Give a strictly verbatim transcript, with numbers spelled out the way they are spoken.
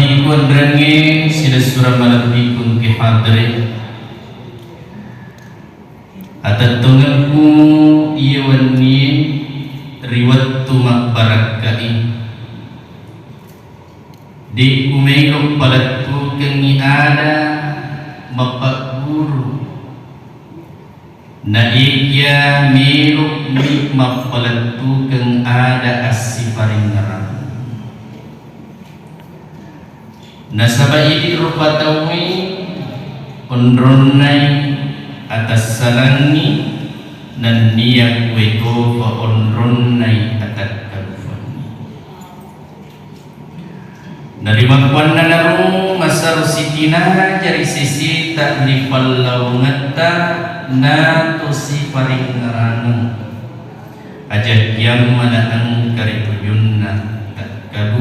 Iku enrengnge silessureng malebbiku engke hadere. Atettongekku iya wennie ri wettu mabbarakkai. De' kumelo palettukengngi ada mappagguru. Na ikia melo'mi mappalettukeng ada assiparingngerang. Nasaba idi rupa tauwe onronnai atassalangngi, nennia kuetopa onronnai atakkalufangngi. Narimakkuannanaro masaru sitinaja ri seseta ri pallaungetta nato siparingngerangeng. Aja kiammana engka ri tujunna takkalu